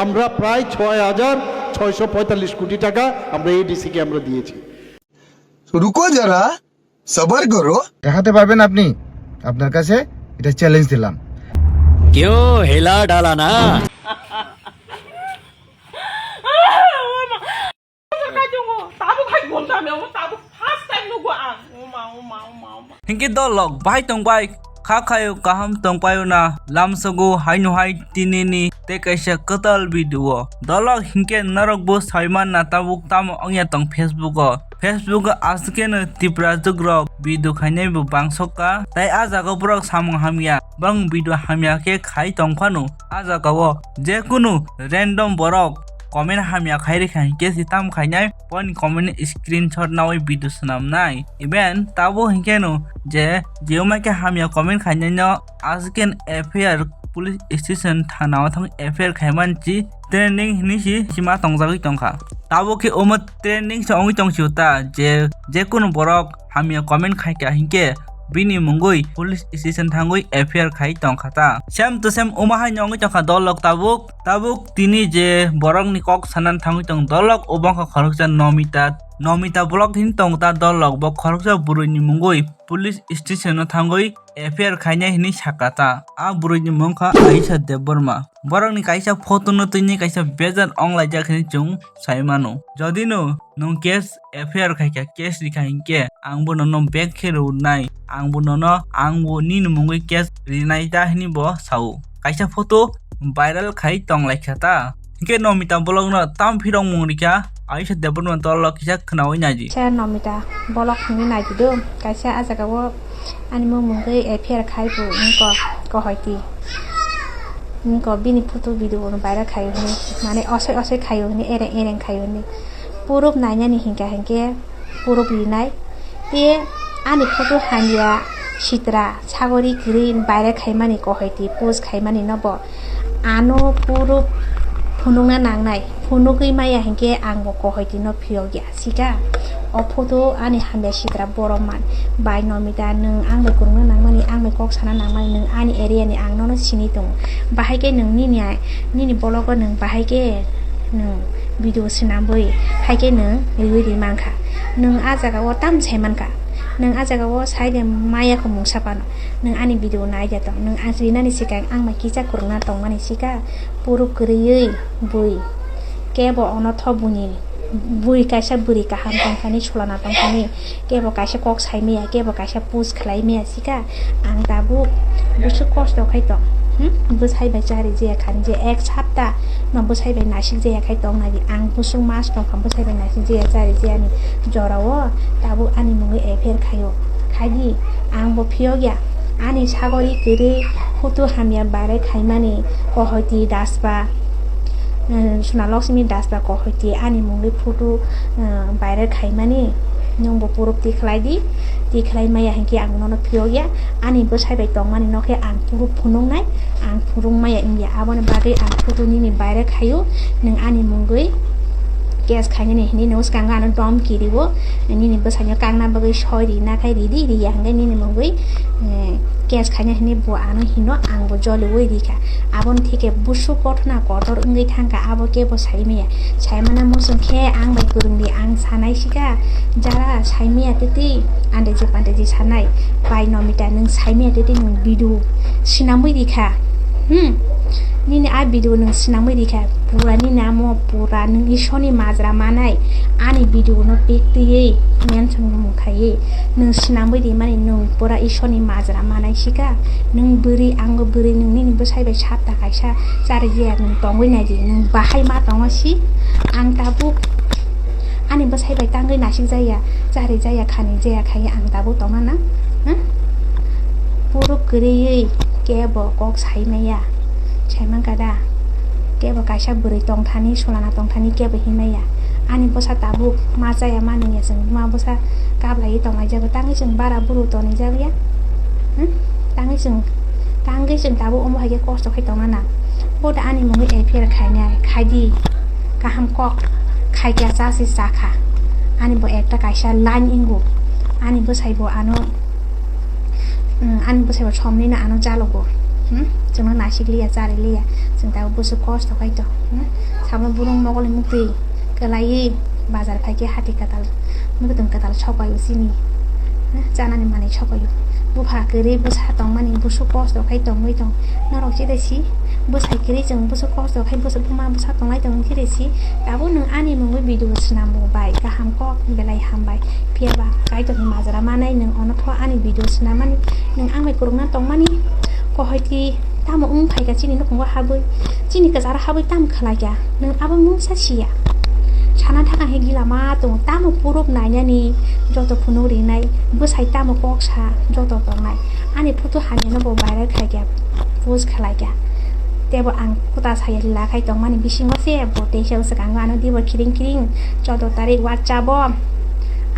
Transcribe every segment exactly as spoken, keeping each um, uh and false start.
আমরা প্রায় ছয় হাজার ছয়শো পঁয়তাল্লিশ কোটি টাকা আমরা এডিসি কে আমরা দিয়েছি। रुको जरा, सबर करो। দেখাতে পারবেন আপনি? আপনার কাছে এটা চ্যালেঞ্জ দিলাম। क्यों हिला डाला ना? Tabuk hai gom dam ya, tabuk first time nugo ang. Oma, oma, oma, oma. Hinkhe dolok bahai tong bai, kha khayo kaham tong paio na, lamsogo haino hai tinini tei kaisa kwtal video o. Dolok hinkhe norok bo saiman na tabuk tamo wngya tong Facebook o. Facebook o aswkeno Tiprajwk rok video khainai bo bangsok ka, tei a jaga o borok samung hamya, bang video hamya khe khai tong phano. A jaga o jekunu random borok comment hamya khai rikha hinkhe se tamo khainai, point comment screenshot nawi video swnamnai. Even tabo hinkhe no je jeoma khe hamya comment khainai no aswkeno F I R police station thana o thang F I R khaimani chi trending hinwi si sima tongjagwi tongkha. Tabo khe omo trending se wngwi tongsiyo ta je jekunu borok hamya comment khaikha hinkhe bini mungwi police station thangwi F I R khai tongkha ta. Same to same omo hai wngwi tongkha dolok tabuk. Tabuk tini je borokni kok sanani thangwi tong dolok obo wngkha khoroksa Nomita. Nomita block hini tongo ta dolok bo khoroksa bwrwini mungwi police station o thangwi F I R khainai hinwi saka ta. A bwrwini mung kha Aisha Debbarma. Borokni kaisa photo no tini kaisa bejar onglaijak hinwi chwng sai mano. Jodi no nwng case F I R khaikha, case rikha hinkhe ang bo nono back khe rwnai, ang bo nono, ang bo nini mungwi case rinai ta hinwi bo sao. Kaisa photo viral khai tonglaikha ta. Hinkhe Nomita block no tam phirok mung rikha, Aisha Debbarma dolok kisa khwnawi naidi. Kaisa Nomita block hinwi naidi do, kaisa a jaga o ani mung mungwi F I R khai bo wngko kohoiti. Wngko bini photo video bo viral khaio hinwi, mane osoi osoi khaio hinwi, ereng ereng khaio hinwi. Proof nainani hinkha hinkhe proof rinai. Te ani photo hamya sitra sagori kwrwi viral khaimani kohoiti post khaimani no bo ano proof phunukna nangnai. Phunugwi maya hinkhe ang bo kohoiti no phiyok ya sika. O photo ani hamya sitra borok man bai Nomita nwng ang bai kwrwngna nangmani, ang bai kok sana nangmani, nwng ani area ni, ang nono sini tongo. Bahai khe nwng nini, nini blogo nwng bahai khe nwng video swnambwi hai khe nwng riwi ri mankha. Nwng a jaga o tam sai mankha. Nwng a jaga o sai de maya kho mungsa phano. Nwng ani video nai de tong. Nwng ang rinani swkang ang bai kisa kwrwngna tongmani sika. Puruk kwrwiwi bui. Kebo ono tho buni. Bui kaisa bwrwi kaham tongthani, chulana tongthani. Kebo kaisa kok sai maya, kebo kaisa push khlai maya sika. Ang tabuk bwswk kosto khai tong. Hmm? Bwsai bai chari je khan je ek sapta no bwsai bai nasik je khai tong nai. Ang bwswk mas tong kha bwsai bai nasik je chari je ani jora o tabuk ani mungwi F I R khaio. Khaidi ang bo phiyok ya. Ani sagori kwrwi photo hamya viral khaimani kohoiti dasba, eh, Suna Lakshmi dasba kohoiti ani mungwi photo, eh, viral khaimani nwng bo proof tikhlai di, tikhlai maya hinkhe ang nono phiyok ya, ani bwsai bai tongmani no khe ang proof phunuknai, ang phunuk maya wngya, aboni bagwi ang photo nini viral khaio, nwng ani mungwi case khainani hinwi nwng swkango ano domki rio, nini bwsaino kakna bagwi soi rina khai ridi, riya hwnkhe nini mungwi, eh, case khaina hinwi bo ano hino, ang bo joliui rikha. Aboni thike busuk kothona kotor wngwi thangkha, abo kebo saimaya. Saimana muchung khe ang bai kwrwngdi, ang sanai sika, jara saimaya titi, andeji pandeji sanai, bai Nomita nwng saimaya titi nwng video swnamwi rikha. Hmm. Nini a video nwng swnamwi rikha, pura nini amo pura nwng Ishorni majra manai, ani video no piktwi mention mung khaiwi nwng swnamwi rimani nwng pura Ishorni majra manai sika, nwng bwrwi ango bwrwi nwng nini bwsai bai sapta kaisa chari jaya nwng tongwi naidi, nwng bahai ma tongo si, ang tabuk ani bwsai bai tangwi nasik jaya, chari jaya khani jaya khai ang tabuk tongna na? Hmm? Puruk kwrwiwi kebo kok sai maya, sai mankha da? Kebo kaisa bwrwi tongthani, sulana tongthani kebo hinmaya. Ani bwsa tabuk ma chaya ma nungya, chwng ma bwsa kablaiwi tonglaijagwi, tangwi chwng bara buru tonwi jagya? Hmm? Tangwi chwng, tangwi chwng tabuk omo hai khe kosto khai tongna na? Bo da ani mungwi F I R khainai, khaidi. Kaham kok khaikya cha se chakha. Ani bo ekta kaisa line wngo. Ani bwsai bo ano, mm, ani bwsai bo somni no ano jalogo. Hmm? Chwngno naisik liya, chari liya, chwng tabuk bwswk kosto khai tong. Hmm? Sabo burung mogol ni muktwi kwlaiwi bazar phaikhe hati kwtal, muikwthwng kwtal sopaio chini. Hmm? Chanani manwi sopaio. Bupha kwrwi bwsa tongmani bwswk kosto khai tongwi tong. Norok chide si, bwsai kwrwi chwng bwswk kosto khai bwswk buma bwsa tonglai tong chide si. Tabuk nwng ani mungwi video swnamwi bai kaham kok belai hambai. Phiya ba Kaitorni majra manai nwng ono pho ani video swnamani, nwng ang bai kwrwngna tongmani. Kohoiti tamo wng phaikha chini nukhungo habwi, chini kwcharo habwi tamo khlaikha, nwng abo mungsa siya. Sana thangkha he gila ma tongo, tamo purub nainani joto phunuk rinai, bwsai tamo kok sa joto tongnai. Ani photo hamyano bo viral khaikha, post khlaikha. Tebo ang kuta saya lakhai tongmani bisingo se bo teisa bwswkango ano dibo kiring kiring, choudo tarik WhatsApp o.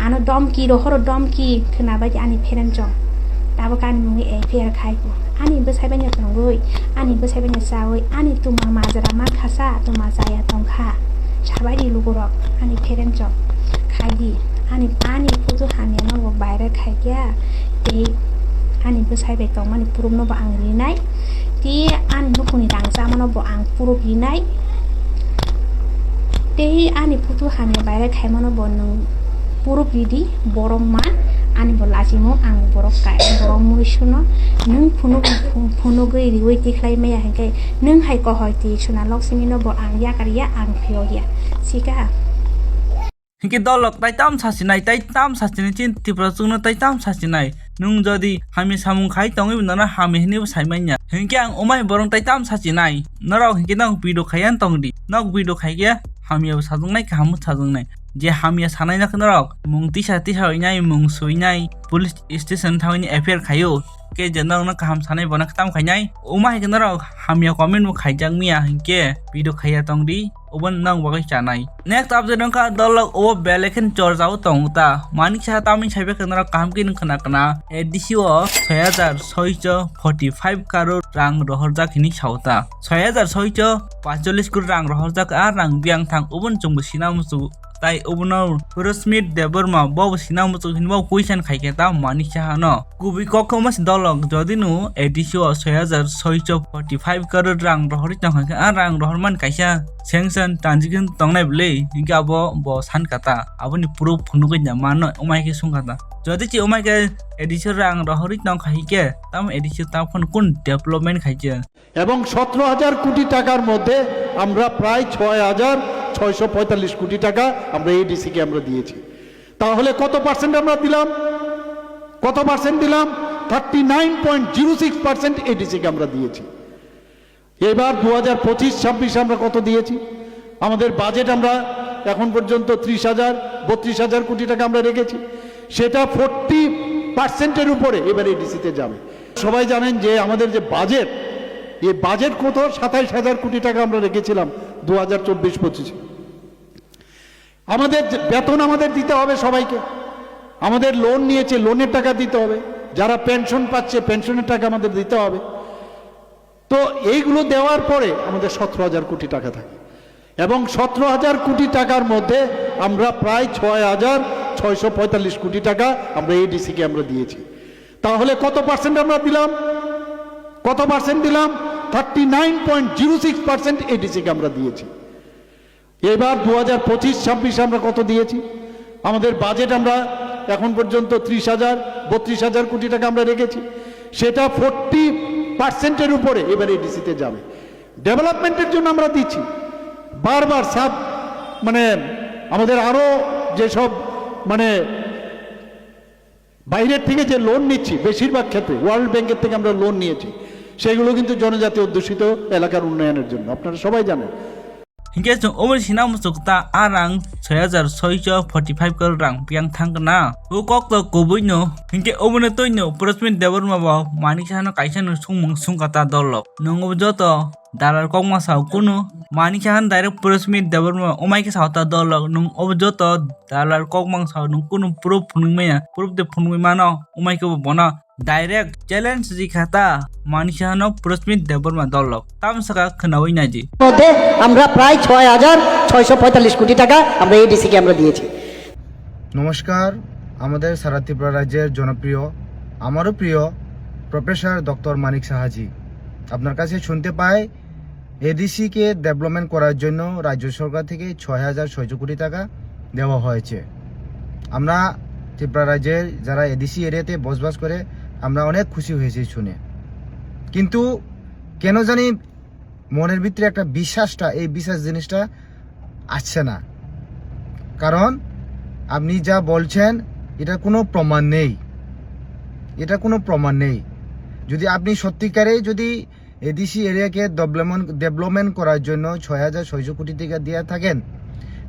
Ano domki, rohoro domki, khwnabaidi ani pherenchong. Tabuk ani mungwi F I R khai bo. Ani bwsai bai no tongwi, ani bwsai bai no chawi, ani tuma majra ma khasa, tuma chaya tongkha. Sabaidi lugurok, ani pherenchong. Khaidi, ani, ani photo hamyano bo viral khaikha. Tei ani bwsai bai tongmani purubno bo ang rinai. Tei ani nukhungni rang chamano bo ang purub rinai. Tei ani photo hamya viral khaimano bo nwng purub ridi, borok ma ani bo lachimung ang borok kai, borok muisuno nwng phunuk, phunugwi riwi tikhlai maya hinkhe nwng hai kohoi twi suna Loksimino bo ang yakar ya, ang phiyok ya. Sika. Hinkhe dolok tai tam sasinai, tai tam sasinai, chini Tripura chukno tai tam sasinai. Nwng jodi hamya samung khai tongwi nono hamya hinwi bo saimanya. Hinkhe ang umai borong tai tam sasinai. Norok hinkhe nok video khaiya tongdi. Nok video khaikhe hamya bo sajwngnai, kaham bo sajwngnai. Je hamya sanai nok norok mung tisa tisa winai, mung suinai, police station thangwi F I R khaio. Ke je norokno kaham sanai bono khe tam khainai. Uma hai khe norok hamya comment bo khaijak miya hinkhe video khaiya tongdi. Obo nang bagwi chanai. Next update wngkha dolok obo belai khe chorjao tongo ta. Manik Saha tamni saibe khe norok kaham khe nung khna khna. A D C o soi hajar soicho forty five crore rang rohorjak hinwi sao ta. Soi hajar soicho paincholish crore rang rohorjak a rang biyang thang obo chwngbo sina muchungo. Tai obono Prasmit Debbarma bo bo sina muchungo hinwi bo question khaikhe ta Manik Saha no. Kubui kok khe omo se dolok, jodi no A D C o soi hajar soicho forty five crore rang rohorwi tongkha khe, a rang rohormani kaisa sanction tanjik wng tongnai bwle, hinkhe abo bo sankha ta, aboni proof phunugwi da mano, omai khe sungkha ta. Jodi se omai khe A D C o rang rohorwi tongkha hinkhe, tamo A D C o tamo phano kun development khaikhe? এবং সতেরো হাজার কোটি টাকার মধ্যে আমরা প্রায় ছয় হাজার ছয়শো পঁয়তাল্লিশ কোটি টাকা আমরা এডিসি কে আমরা দিয়েছি। তাহলে কত পার্সেন্ট আমরা দিলাম? কত পার্সেন্ট দিলাম? Thirty nine point zero six percent ADC কে আমরা দিয়েছি। এবার দু হাজার পঁচিশ ছাব্বিশে আমরা কত দিয়েছি? আমাদের বাজেট আমরা এখন পর্যন্ত ত্রিশ হাজার, বত্রিশ হাজার কোটি টাকা আমরা রেখেছি। সেটা ফোর্টি পার্সেন্টের উপরে এবার এডিসিতে যাবে। সবাই জানেন যে আমাদের যে বাজেট, এই বাজেট কত? সাতাইশ হাজার কোটি টাকা আমরা রেখেছিলাম দু হাজার চব্বিশ পঁচিশে। আমাদের যে বেতন আমাদের দিতে হবে সবাইকে, আমাদের লোন নিয়েছে, লোনের টাকা দিতে হবে, যারা পেনশন পাচ্ছে, পেনশনের টাকা আমাদের দিতে হবে। তো এইগুলো দেওয়ার পরে আমাদের সতেরো হাজার কোটি টাকা থাকে, এবং সতেরো হাজার কোটি টাকার মধ্যে আমরা প্রায় ছয় হাজার ছয়শো পঁয়তাল্লিশ কোটি টাকা আমরা এডিসি কে আমরা দিয়েছি। তাহলে কত পার্সেন্ট আমরা দিলাম? কত পার্সেন্ট দিলাম? Thirty nine point zero six percent ADC কে আমরা দিয়েছি। এবার দু হাজার পঁচিশ ছাব্বিশে আমরা কত দিয়েছি? আমাদের বাজেট আমরা এখন পর্যন্ত ত্রিশ হাজার, বত্রিশ হাজার কোটি টাকা আমরা রেখেছি। সেটা ফোর্টি পার্সেন্টের উপরে এবার এডিসিতে যাবে। ডেভেলপমেন্টের জন্য আমরা দিচ্ছি বারবার। সাব, মানে, আমাদের আরও যেসব, মানে, বাইরের থেকে যে লোন নিচ্ছি, বেশিরভাগ ক্ষেত্রে ওয়ার্ল্ড ব্যাংকের থেকে আমরা লোন নিয়েছি, সেগুলো কিন্তু জনজাতি অধ্যুষিত এলাকার উন্নয়নের জন্য, আপনারা সবাই জানেন। Hinkhe chwng omo sina muchuk ta a rang soi hajar soicho forty five crore rang piyang thang na. O kok to kubui no. Hinkhe omo no twi no Prasmit Debbarma bo Manik Saha no kaisa no sungmung sungkha ta dolok. Nwng obo joto dalar kokma sao kunu. Manik Saha no direct Prasmit Debbarma omai khe sao ta dolok. Nwng obo joto dalar kokma sao nwng kunu proof phunuk maya. Proof de phunuk mano omai khe bo bono direct challenge rikha ta Manik Saha no Prasmit Debbarma dolok. Tam saka khwnawi naidi. মধ্যে আমরা প্রায় ছয় হাজার ছয়শো পঁয়তাল্লিশ কোটি টাকা আমরা এডিসি কে আমরা দিয়েছি। নমস্কার, আমাদের সারা ত্রিপুরা রাজ্যের জনপ্রিয়, আমারও প্রিয় প্রফেসর ডক্টর মানিক সাহাজি। আপনার কাছে শুনতে পাই, এডিসি কে ডেভেলপমেন্ট করার জন্য রাজ্য সরকার থেকে ছয় হাজার ছয়শো কোটি টাকা দেওয়া হয়েছে। আমরা ত্রিপুরা রাজ্যের যারা এডিসি এরিয়াতে বসবাস করে, আমরা অনেক খুশি হয়েছি শুনে। কিন্তু কেন জানি মনের ভিতরে একটা বিশ্বাসটা, এই বিশ্বাস জিনিসটা আসছে না। কারণ আপনি যা বলছেন, এটা কোনো প্রমাণ নেই, এটা কোনো প্রমাণ নেই। যদি আপনি সত্যিকারে যদি এডিসি এরিয়াকে ডেভেলপমেন্ট ডেভেলপমেন্ট করার জন্য ছয় হাজার ছয়শো কোটি টাকা দিয়ে থাকেন,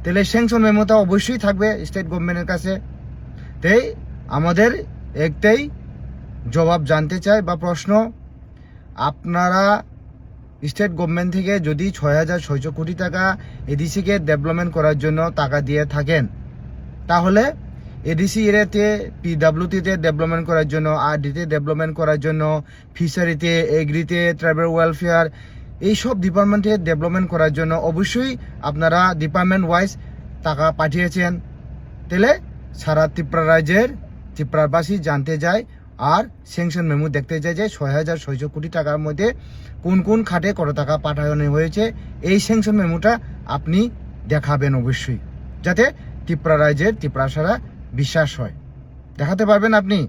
তাহলে স্যাংশন মেমোটা অবশ্যই থাকবে স্টেট গভর্নমেন্টের কাছে। তাই আমাদের একটাই জবাব জানতে চাই বা প্রশ্ন, আপনারা স্টেট গভর্নমেন্ট থেকে যদি ছয় হাজার ছয়শো কোটি টাকা এডিসিকে ডেভেলপমেন্ট করার জন্য টাকা দিয়ে থাকেন, তাহলে এডিসি এরিয়াতে পিডাব্লিউডিতে ডেভেলপমেন্ট করার জন্য, আরডিতে ডেভেলপমেন্ট করার জন্য, ফিশারিতে, এগ্রিতে, ট্রাইবাল ওয়েলফেয়ার, এইসব ডিপার্টমেন্টে ডেভেলপমেন্ট করার জন্য অবশ্যই আপনারা ডিপার্টমেন্ট ওয়াইজ টাকা পাঠিয়েছেন। তাহলে সারা ত্রিপুরা রাজ্যের ত্রিপুরাবাসী জানতে চায় আর স্যাংশন মেমো দেখতে চায় যে ছয় হাজার ছয়শো কোটি টাকার মধ্যে কোন কোন খাতে কত টাকা পাঠানো হয়েছে, এই স্যাংশন মেমোটা আপনি দেখাবেন অবশ্যই, যাতে ত্রিপুরা রাজ্যের ত্রিপুরাসারা বিশ্বাস হয়। দেখাতে পারবেন আপনি?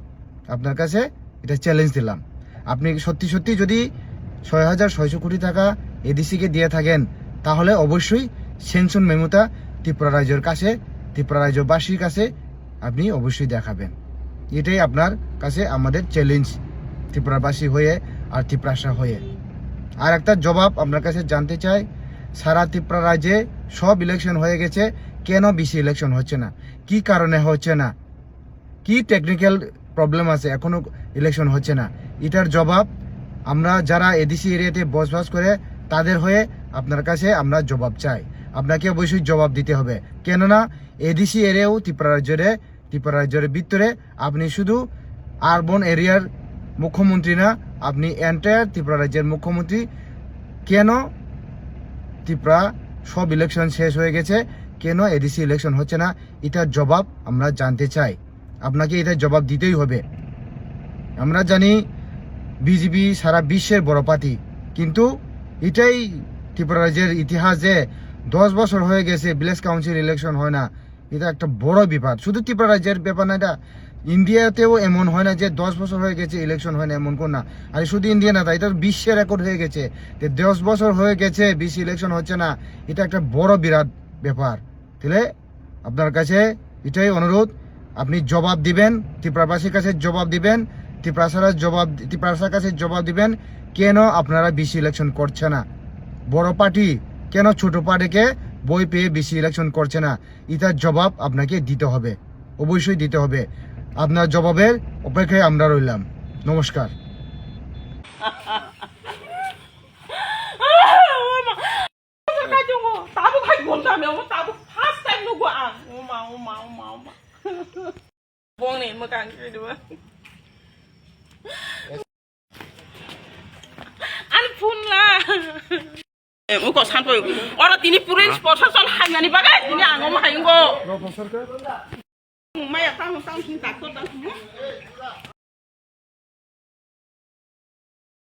আপনার কাছে এটা চ্যালেঞ্জ দিলাম। আপনি সত্যি সত্যি যদি ছয় হাজার ছয়শো কোটি টাকা এডিসিকে দিয়ে থাকেন, তাহলে অবশ্যই স্যাংশন মেমোটা ত্রিপুরা রাজ্যের কাছে, ত্রিপুরা রাজ্যবাসীর কাছে আপনি অবশ্যই দেখাবেন। এটাই আপনার কাছে আমাদের চ্যালেঞ্জ, ত্রিপুরাবাসী হয়ে আর ত্রিপুরাসা হয়ে। আর একটা জবাব আপনার কাছে জানতে চাই, সারা ত্রিপুরা রাজ্যে সব ইলেকশন হয়ে গেছে, কেন বিসি ইলেকশন হচ্ছে না? কি কারণে হচ্ছে না? কি টেকনিক্যাল প্রবলেম আছে এখনো ইলেকশন হচ্ছে না? এটার জবাব আমরা যারা এডিসি এরিয়াতে বসবাস করে তাদের হয়ে আপনার কাছে আমরা জবাব চাই। আপনাকে অবশ্যই জবাব দিতে হবে, কেননা এডিসি এরিয়াও ত্রিপুরা রাজ্যের, ত্রিপুরা রাজ্যের ভিতরে। আপনি শুধু আরবান এরিয়ার মুখ্যমন্ত্রী না, আপনি এন্টায়ার ত্রিপুরা রাজ্যের মুখ্যমন্ত্রী। কেন ত্রিপুরা সব ইলেকশন শেষ হয়ে গেছে, কেন এডিসি ইলেকশন হচ্ছে না? এটার জবাব আমরা জানতে চাই। আপনাকে এটার জবাব দিতেই হবে। আমরা জানি বিজেপি সারা বিশ্বের বড় পার্টি, কিন্তু এটাই ত্রিপুরা রাজ্যের ইতিহাস যে দশ বছর হয়ে গেছে ভিলেজ কাউন্সিল ইলেকশন হয় না। এটা একটা বড় ব্যাপার, শুধু ত্রিপুরা রাজ্যের ব্যাপার না, এটা ইন্ডিয়াতেও এমন হয় না যে দশ বছর হয়ে গেছে ইলেকশন হয় না, এমন কোন না। আর শুধু ইন্ডিয়া না, এটা বিশ্বের রেকর্ড হয়ে গেছে যে দশ বছর হয়ে গেছে বিসি ইলেকশন হচ্ছে না। এটা একটা বড় বিরাট ব্যাপার। তাহলে আপনার কাছে এটাই অনুরোধ, আপনি জবাব দিবেন, ত্রিপুরাবাসীর কাছে জবাব দিবেন, ত্রিপুরাসারা জবাব, ত্রিপুরাসার কাছে জবাব দিবেন, কেন আপনারা বিসি ইলেকশন করছে না? বড় পার্টি কেন ছোট পার্টিকে বই পেয়ে বিসি ইলেকশন করছে না? এটার জবাব আপনাকে দিতে হবে, অবশ্যই দিতে হবে। আপনার জবাবের অপেক্ষায় আমরা রইলাম। নমস্কার। Tabuk hai gom dami, omo tabuk first time nugo ang. Oma, oma, oma, oma. Bongni mwkang khe diba. Ani phone la. Uko sanpoi. Oro tini purins bosor sol haimani bagai tini ang omo hai ngo. Maya tang tang tang tang.